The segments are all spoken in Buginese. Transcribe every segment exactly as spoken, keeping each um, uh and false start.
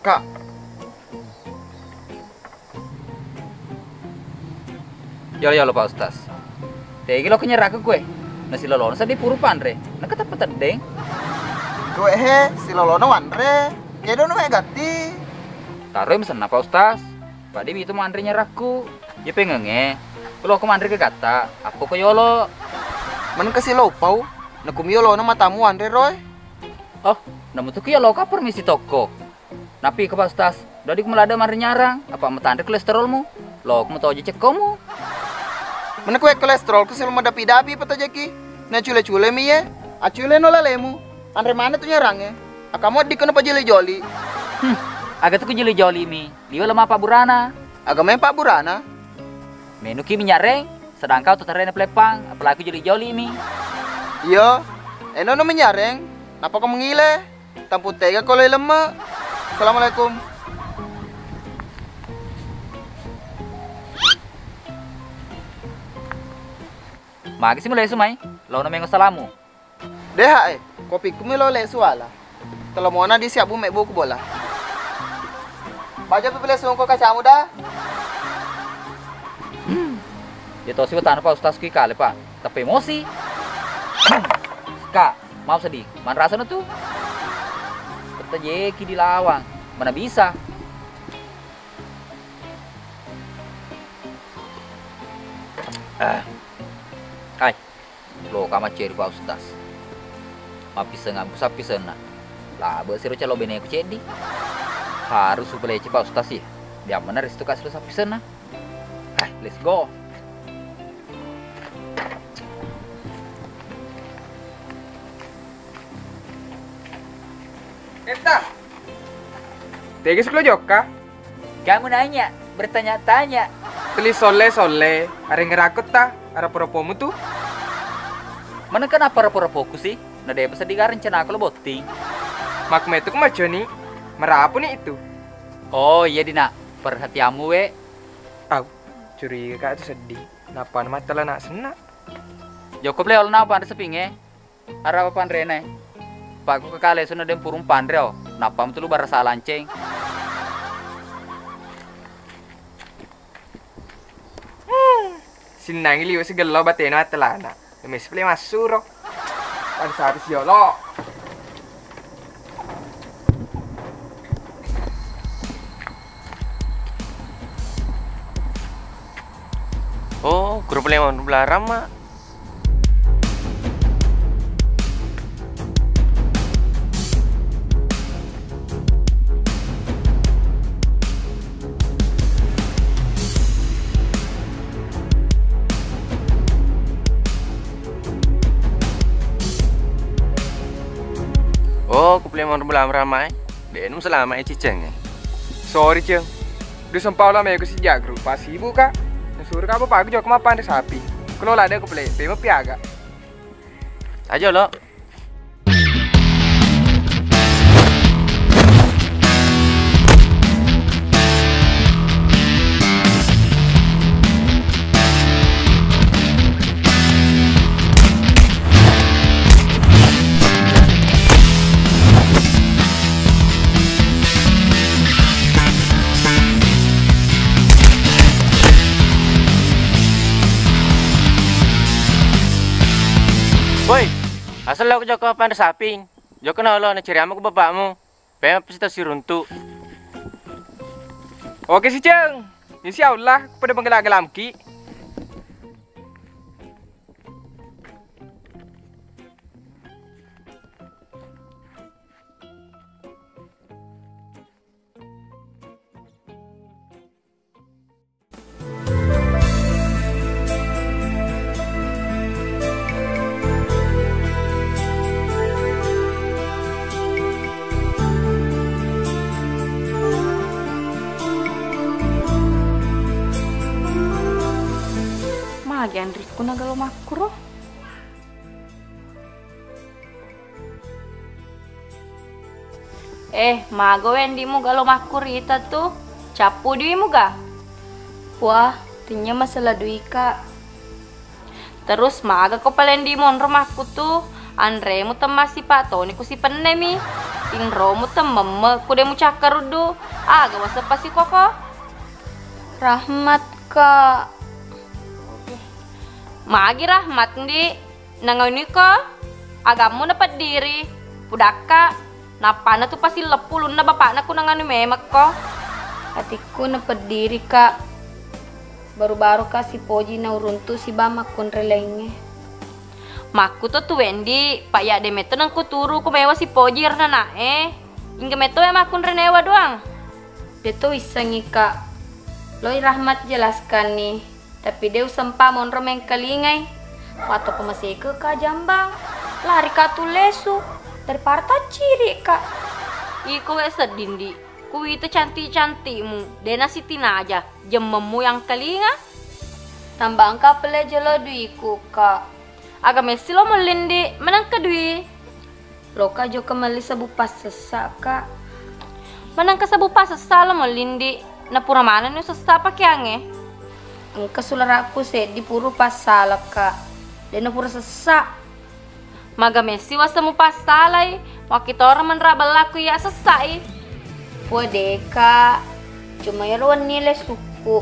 Kak. Yolo-yolo, Pak Ustaz. Tegi lo kenyerakku kue. Nasi lolona seddi puru panre. Nakatappa teddeng. Kue he, silolona wanre. Kedo nu gatti. Taroi mesenna, Pak Ustaz. Padi itu manre nyerakku. Ye pengenge. Lo ko manre ke gatta. Apa ko yolo? Meneng kasi lo pau. Nakumi yolo na matamu wanre roy. Oh, namu tu ki yolo ka permisi toko. Napi ko Pak Ustaz, dadi ku melada mari nyarang, apa matanre kolesterolmu? Lo ku matoje cekkomu. Mena kue kolesterol ku selalu madapi-dapi patajaki. Na cule-cule mi ye. Acule no lalemu. Anre mana tu nyarange? Akamu addi kono pajoli-joli. Hmm, aga tu ku joli-joli mi. Liwa lama Pak Burana. Aga main Pak Burana? Menuki minyareng, sedangkan tu terena pelepang, apalagi joli-joli mi. Iyo, eno no minyareng. Napa ko mengile? Tampu tega ko loi lemme. Assalamualaikum. Magi si mulai sumai, lo na mengo salamu. Deha e, kopi ku melo le suala. Telo mona di siabu mebbu ku bola. Baja pi pile sungko kacamu da. Hmm. Ya tosi wetana Pak Ustaz ki kale Pak. Tapi emosi. Kak, maaf sedih. Manrasa no tu. Petajeki dilawang. Mana bisa? Ah. Hai. Lo ka macceri Pak Ustaz. Mappisengangku sappisenna. Labe siro calo beneku ceddi. Harus upelece Pak Ustaz ya. Biar mana restu kasih sappisenna. Hai, let's go. Etta. Tega sikulo jokka? Kamu nanya, bertanya-tanya. Teli solle-solle, areng ngeraku ta, arapo-rapomu tu. Mana kenapa rapo-rapoku sih? Nah, deh, pas diga rencana aku lo botting. Mak metu ku maconi, merapu ni itu. Oh, iya, Dina. Perhatianmu, we. Au, curiga ka tu sedih. Napa mata lah nak senak? Joko play all napa ada sepinge? Arapa panrena e? Pakku kekale suna deng purung panre o. Nappa mutulu barasa lanceng. Sinnangi liwe sigello batena mattelana. Mesi pale massuro. Pada satu siolo. Oh, grup lima belas ramma. Oh, ku plemon belamramai. Denum selama e ciceng e. Sorry, Ceng. Udah sempau lama ya ku si jagru. Pas sibuk, Kak. Nasuruh kamu pagi joko mapan sapi. Kalau lada ku play, pema piaga. Aja lo. Woi, asal lo joko panre saping. Jokka na olo, na ceriamu ku bapakmu. Pema pasti siruntu. Oke si Ceng. Insya Allah, ku pada menggela-gelamki. Magi anrikku na galo makkuro? Eh, maga wendimu galo makkurita tu? Cappu duimu ga? Wah, tennia masalah duika. Terus maga ko palendimu onro makkutu? Anremu temmassipa toni kusipennemi. Tinromu temmemme ku de mucakkaruddu. Aga waseppa sikoko? Rahmat, Kak. Magi Rahmat, Ndi? Nangauniko? Agammu napeddiri. Pudakka, nappana tu pasilleppulunna bapakna ku nanganu memekko. Atikku napeddiri, Kak. Baru-baru ka sipoji nauruntu siba makkunrai laingnge. Makkuto tu Wendi, pa iya de metto nengku turu ku mewa sipoji rananae. Ingga metto we makkunrai newa doang. Deto wissengi, Kak. Loi Rahmat jelaskanni, tapi de usempa monro mengkalingai. Watto ko maseke ka jambang, lari ka tu lesu daripada tacciri ka. Iko we sedding, Ndi. Kuwita cantik-cantikmu, de nasitinaja jemmemmu yang kalinga. Tambah engka pele jolo duiku, Kak. Aga messi lo melli, Ndi, menengka dui? Loka jokka melli sabung passessa, Kak. Menengka sabung passessa lo melli, Ndi, napura manenni usessa pakeangnge? Engka sulara'ku seddi puru passala, Kak. De napura sessa. Maga messi wasemu passalai, wakkitoreng menra bellaku iya sessai. Puadeka, cuma iyaro wenni lesukku.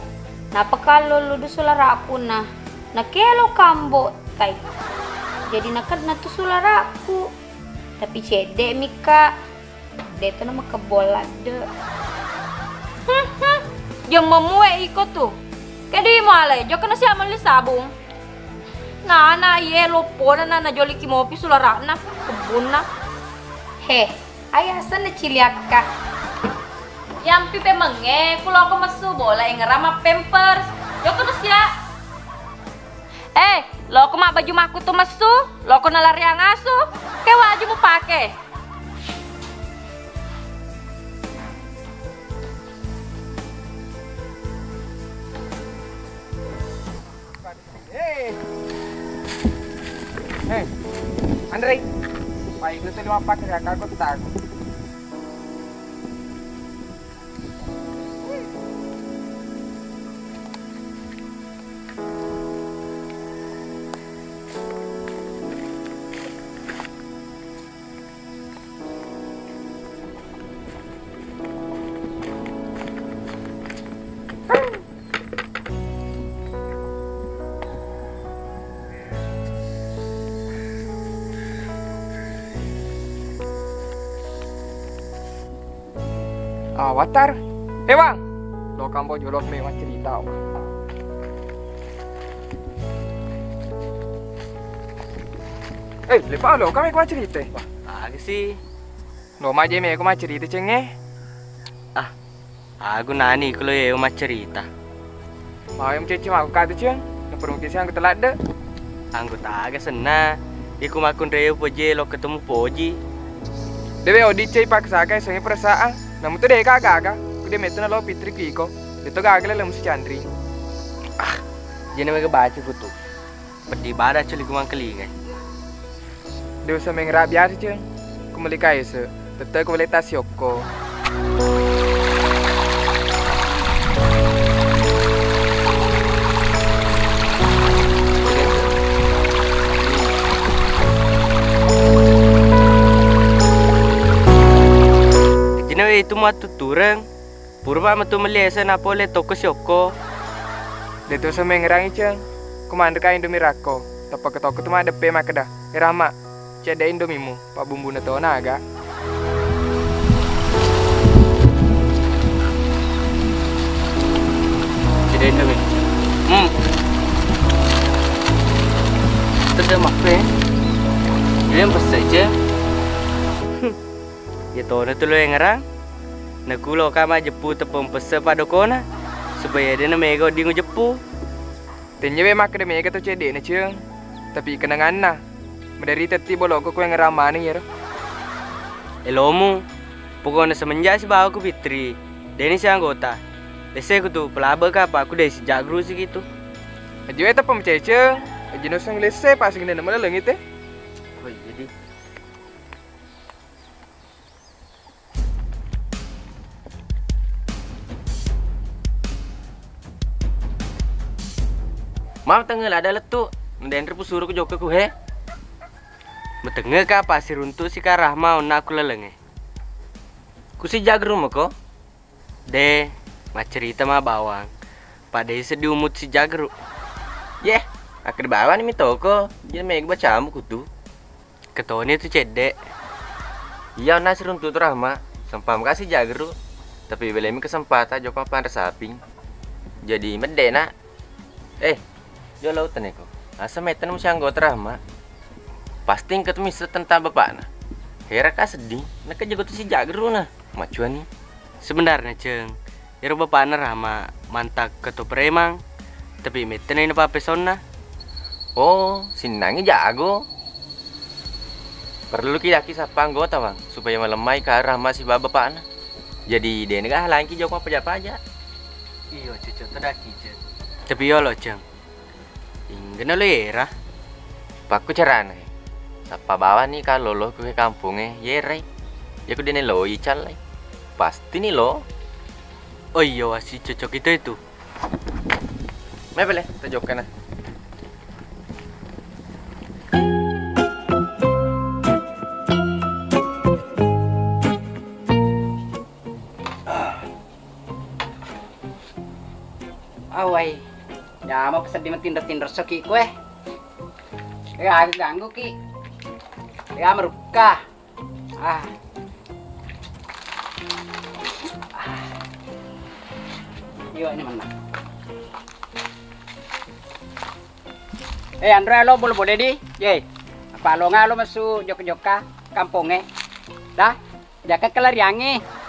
Nappa kallolludu sulara'ku na, nakelo kambo tai. Jadi nakenna tu sulara'ku. Tapi cedde mika, deto na makebbo ladde. Hmm, hmm. Jemmemmu we iko tu. Ke dui mualai, jokka na siamelli sabung. Nana iye loppona na najoliki mopi sulara'na kebbunna. He, ai asenna ciliakka. Yampi pemengnge, ku loko messu bola engerang mappempers. Jokka na sia. Eh, loko mabbaju makkutu messu, loko nalariang asu, ke waju mupake. Eh. Eh, Andre. Baik, lu tadi mapak ya, kagok tahu. Ah, Watar. Eh, Bang. Lo kambo jolo me maccerita, Bang. Eh, lepa lo kami ku maccerita. Wah, aga sih. Lo maje me ku maccerita, Ceng, eh. Ah, aku nani ku lo ye maccerita. Mau yang cecem aku kata, Ceng. Napermukisang aku teladde. Anggota aga senna, iku makkunraie upoji, lo ketemu poji. Dewe odi cai paksa kai sengi perasaan. Namu tu deka gaga, ku de metu na lo Fitri ku iko. Deto gaga le lemu si Candri. Ah, jene mega baca ku tu. Peddi bada culi ku mangkelingai. De usa mengra biasa, Ceng. Ku meli kaise, tette ku meli tas yokko. Jina we itu mattutureng. Purba metu melli ese napole tokko siokko. De tu semengerangi, Ceng. Ku manre ka Indomie rakko. Teppa ke tokko tu maddeppe makkeda, "Eh, Rama, cedde Indomimu, pabbumbuna tona aga." Cedde Indomie. Hmm. Tedde mappe. Dia yang pesen, Ceng. Iya tona tu lo engerang. Nakulo ka majeppu teppa mupesse paddokona, supaya dena mega wedding ujeppu. Tennia we makkeda mega to cedde'na, Ceng. Tapi kenanganna, maderri tetti bolokko ku engerang maneng iyaro. Elomu, pokokna semenjak sibawa ku Fitri, deni sianggota. Lesse ku tu pelabe ka apa ku dei sejak guru sikitu. Aji we teppa mececeng, aji noseng lesse paseng dena maleleng ite. Oh, iya di. Mau tengngel ada lettu, ndenre pusuru ku jokka ku he. Metengngeka apa siruntu' sika Rahma onna ku lalengnge. Ku sijagru mako? De, maccerita ma bawang. Pada seddi umut sijagru. Yeh, akkeda bawang mi toko, jadi mega bacamu kutu. Ketoni tu cedde. Iya, onna siruntu' tu Rahma, sempa maka sijagru. Tapi belemi kesempatan jokka panre saping. Jadi medde na. Eh, jolo utaneko. Asa mettana musi anggota Rahma. Pasti engka tu misseng tentang bapakna. Hera ka seddi, naka jago tu sijagru na. Macuani. Sebenarnya, Ceng, ero bapakna Rahma mantak ketua premang, tapi mettana ina papesonna. Oh, sinnangi jago. Perlu ki daki sappa anggota, Bang, supaya malemmai ka Rahma sibawa bapakna. Jadi, dena ga halangki jokka paja-paja. Iyo, cocok tadaki, Ceng. Tapi yolo, Ceng. Inggana lo era. Pakku carana, eh. Sappa bawani ka lolo ku kampongnge, yerai. Yaku dene lo icallai. Pasti ni lo. Oh iyo, wasi cocok itu itu. Mai pale, ta jokkana. Awai, nyameng seddi matinro-tinro soki kue. Eh, aga ganggu ki. Eh, marukka. Ah. Ah. Iyo, ini menang. Eh, anre lo boleh-boleh di. Ye. Apa lo ngalo masu jokka-jokka kampongnge? Dah. Jaka kelariangnge.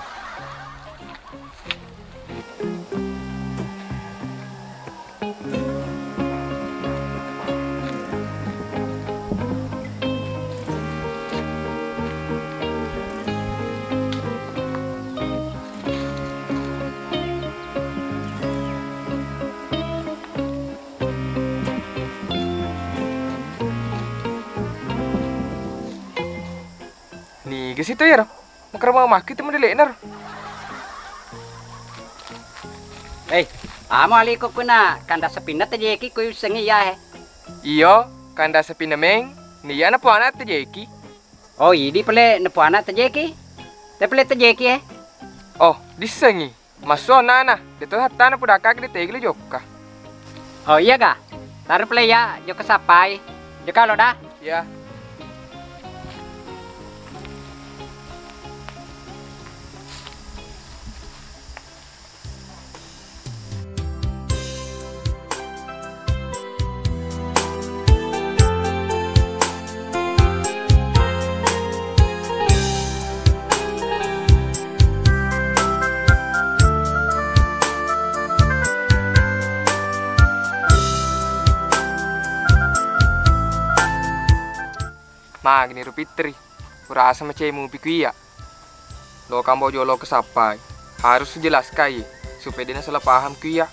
Niga situ iyaro? Makkeda mau makki tu modele'na ro. Eh, amo aliko kuna kanda sapinna tajeki ku yusengi iya he. Iyo, kanda sapinna meng, niya na puana tajeki. Oh, idi pale na puana tajeki. Te pale tajeki he. Oh, disengi. Massu onnana, deto hattana pudakka de tegi lo jokka. Oh iya ga? Taru pale ya jokka sappai. Jokka lo da. Iya. Magni ro Fitri, urasa macemu piku iya. Lokang bojo lo kesappai. Harus jelaskai supaya dena salah paham ku iya.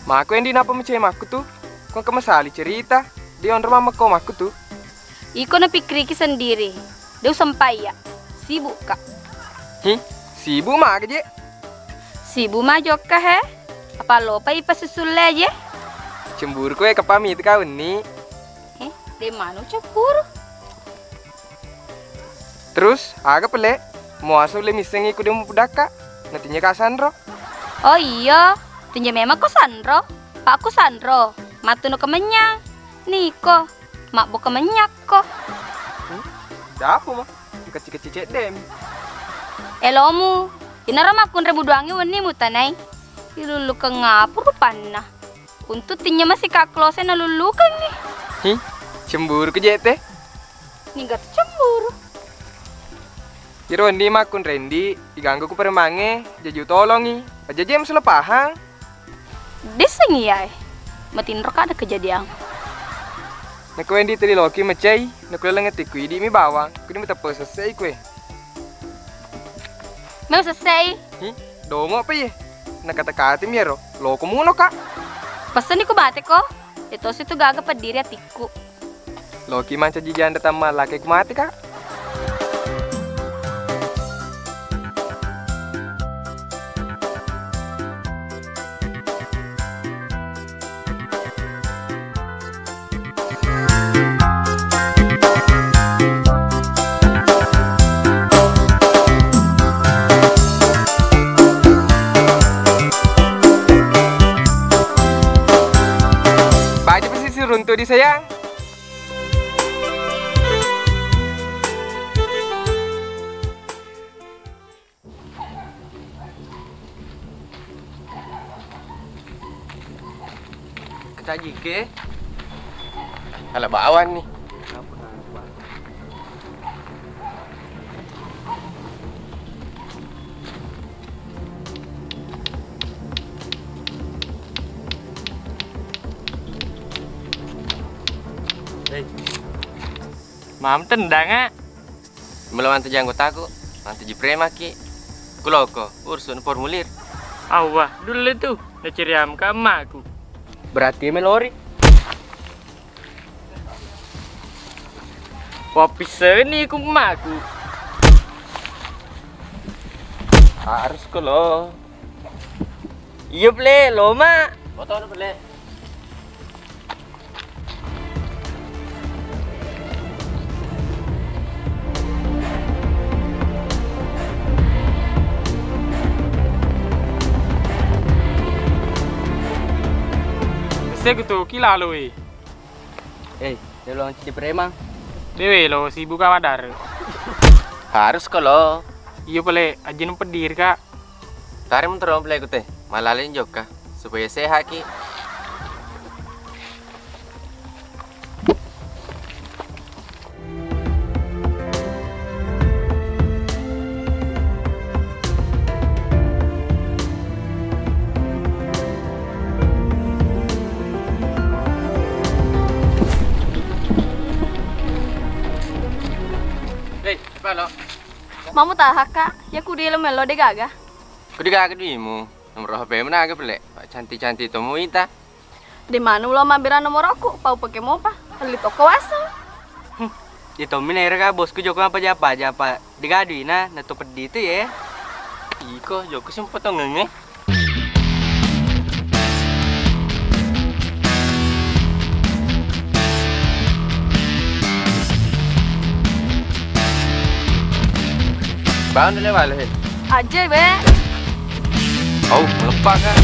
Mako Endi, napa macemakku tu? Ko engka masali cerita, de onro mammekko makku tu. Iko napikkiriki sendiri, de usempai iya. Sibukka. Hi, sibuk maga je? Sibuk ma jokka he. Apa lopai ipasusulle aje? Cemburu koe kapami itu kau ni. Eh, de manu cemburu. Terus, aga pale? Muaso le missengi ku de mupudakka. Natinja ka sanro. Oh iya, tinja memang ko sanro. Pak ku sanro, mattuno kemenyang. Niko, mabbo kemenyakko. Hmm? Dapo ma? Kecil-kecil cedde mi. Elomu, inaro makkunre muduangi wenni mutanai. Ilullukeng apa rupanna? Untu tinja masika klose nalullukengngi. Hi, cemburu ke jete? Niga tu cemburu? Iro wendi makkunrendi, diganggu ku peremangnge, jaji utolongi. Aja je musala pahang. Disseng iyae. Matinro ka ada kejadian. Nakuendi tuli loki macai, nakulaleng atikku idi mi bawang, kuni mateppe sessei kue. Meu sessei. Hi, dongo apa ye? Nakata-kata mi ero, loko muno ka. Peseni ku bate ko. Etosi tu gaga pediri atikku. Loki mancaji janda tamma laki ku mate ka. Baca pesisir runtuh di sayang. Ketajike. Ala bawang ni. Hei. Mam tendang, ah. Melo mancaji anggotaku, mancaji premaki. Kuloko, urusuni formulir. Awwa, dulle tu, naceriam ka emmaku. Berarti melori. Wapiseni ku emmaku. Harus ko lo. Iya, Ple, loma. Foto, Ple. Segu tu kilalo, eh. Eh, dia belum jadi preman. Dewe lo sibuk ka madar. Harus ko lo. Iya, Ple, ajin pediri ka. Tare mentoro pale ku te, malaleng jokka supaya sehat ki. Hei, apa lo? Mamu taha, Kak? Ya ku dia lo melo de gaga. Ku de gaga duimu. Nomor H P-mu naga pale, cantik-cantik to muita. De manu lo mabbira nomorku, pau pake mopa, elli tokko waseng. Iyya tommi naerega bosku jokka mapaja-paja, apa degaduina, na to peddi tu ye. Iko jokka sempatongeng e. Bangun dulu, Bale. Aja, Be. Au, melepak kan?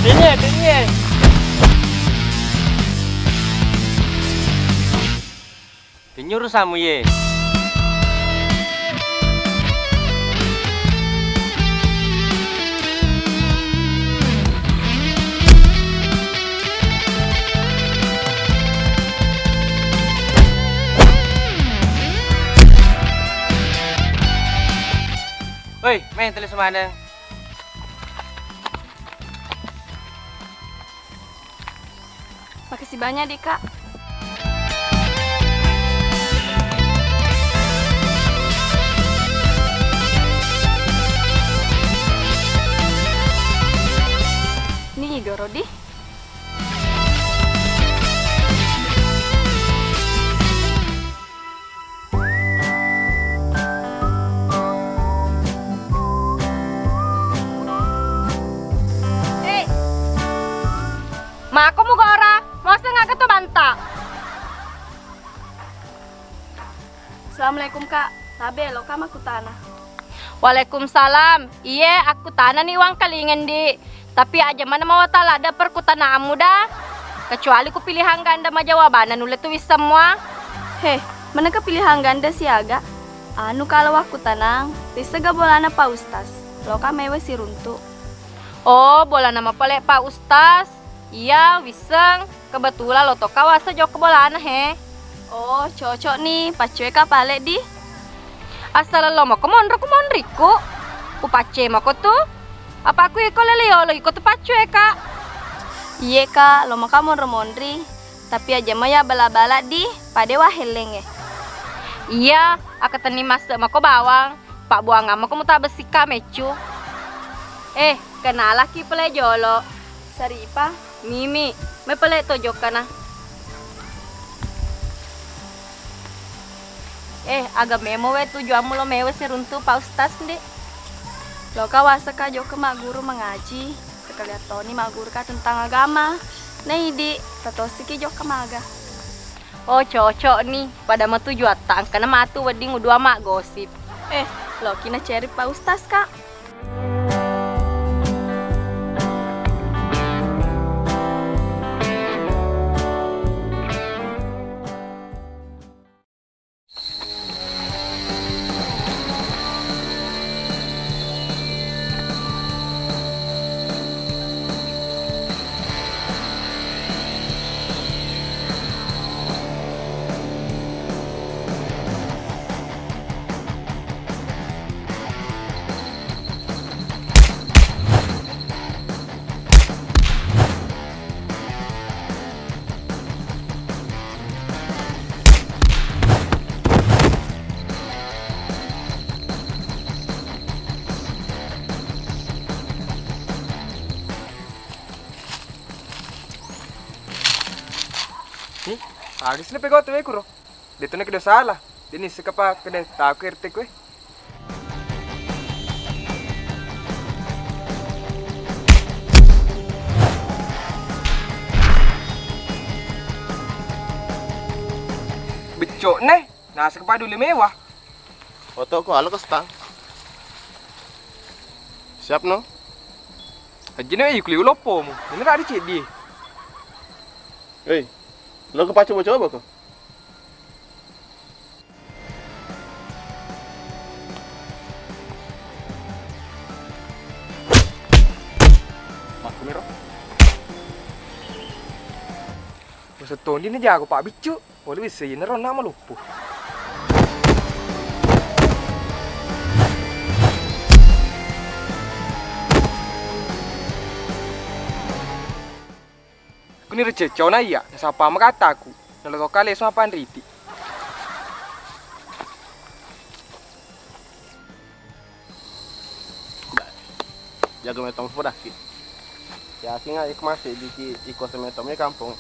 Ini ya, ini ya. Kenyuru samu ye. Woi, main tele semaneng. Makasih banyak, Dika. Ini Igoro, Di. Eh. Mako mugora, moseng aga to banta. Assalamualaikum, Kak. Tabe lo, Kak, makkutana. Waalaikumsalam. Iye, akkutanani wangkalingeng, Di. Tapi aja maneng mawatang ladde perkutanaammu da. Kecuali ku pilihan ganda majawabana nulle tu wisseng mua. He, manengka pilihan ganda siaga? Anu kala wakkutanang, wissega bolana Pak Ustaz. Loka mewe siruntu. Oh, bolana mapale Pak Ustaz. Iya, wisseng. Kebetulan lo tokka wasa jokka bolana he. Oh, cocok ni, paccoe ka pale di. Asal lo mako monro ku monriku. Ku pacce mako tu. Apa ku iko lele yolo iko tu paccu e, Kak. Iye, Kak, lo maka monro-monri. Tapi aja maya bala-bala di pade wa helleng e. Iya, akatenni masse mako bawang. Pabbuangang mako muta bessikka meccu. Eh, kenalaki pele jolo. Saripa, Mimi, mai pele to jokkana. Eh, aga memo we tujuammu lo mewe siruntu Pak Ustaz, Ndik? Loka waseka jokka magguru mangaji, sekalian toni magguru ka tentang agama. Nei, Dik, tatosiki jokka maga. Oh, cocok ni. Pada matuju atta, engkana matu wedding udua maggosip. Eh, loki na ceri Pak Ustaz, Kak. Nih, agis ni pegawai tuh kuro. Detu na kedo salah. Deni sekapa kede taku R T kue. Beccok ne, nasa kepaduli mewah. Oto ko alo ko stang. Siap no? Ajine ayu kuli uloppomu. Ini tadi ceddi. Hei, lo kepacu coba ko. Makkumiro. Masa tondi ni jago Pak Biccu. Walu bisa ini rona maloppo. Kuni rececau na iya, nasapa makataku. Nalo toka leso apa anriti. Jaga metong fodaki. Yakin nggak ikut masih di ikut semetomnya kampung.